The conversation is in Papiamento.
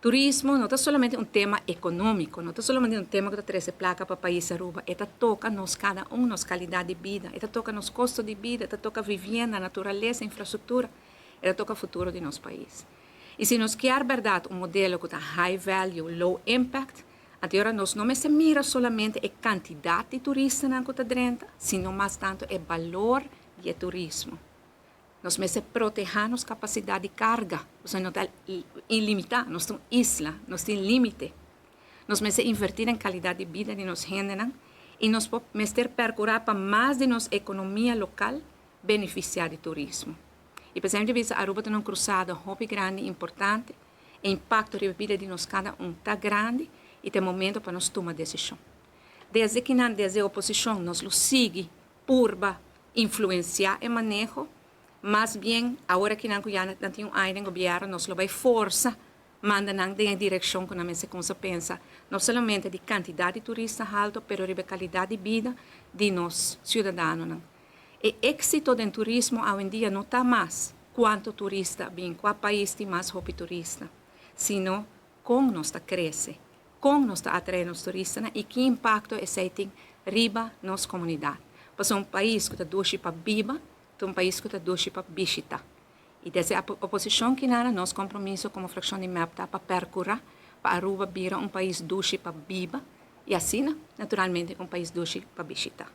Turismo no ta solamente un tema economico, no ta solamente un tema cu ta trece placa pa pais Aruba, e ta toca nos cada un, nos calidad di bida, e ta toca nos costo di bida, e ta toca vivienda, naturalesa, infrastructura, e ta toca futuro di nos pais. Y si nos kier berdad un modelo cu ta high value, low impact, anto ora nos no mester mira solamente e cantidad di turistanan cu ta drenta, sino mas tanto e balor di e turismo. Nos mester protehá nos kapasidat di karga, pasobra no ta ilimitá, nos ta un isla, nos tin límite. Nos mester invertí den kalidat di bida di nos hendenan i nos por mester perkurá pa mas di nos ekonomia lokal benefisiá di turismo. I p'esei mi ta bisa Aruba ta na un krusada hopi grandi i importante, e impakto riba bida di nos kada un ta grandi i ta e momento pa nos tuma desishon. Desde kinan, desde oposishon, nos lo sigui purba influenciá e maneho, mas bien awor aki nan cu ya nan tin un aña den gobierno nos lo bay forsa manda nan den e direccion cu nan mester cuminsa pensa no solamente di cantidad di turista halto pero riba e calidad di bida di nos ciudadanonan. E exito den turismo awendia no ta mas cuanto turista a bin, cua pais tin mas hopi turista, sino con nos ta crece, con nos ta atrae nos turistanan y ki impacto esey tin riba nos comunidad. Pasobra un pais cu ta dushi pa biba ta un pais cu ta dushi pa bishita. Y desde oposicion kinana nos compromiso como fraccion di mep ta pa percura pa Aruba bira un pais dushi pa biba y asina naturalmente un pais dushi pa bishita.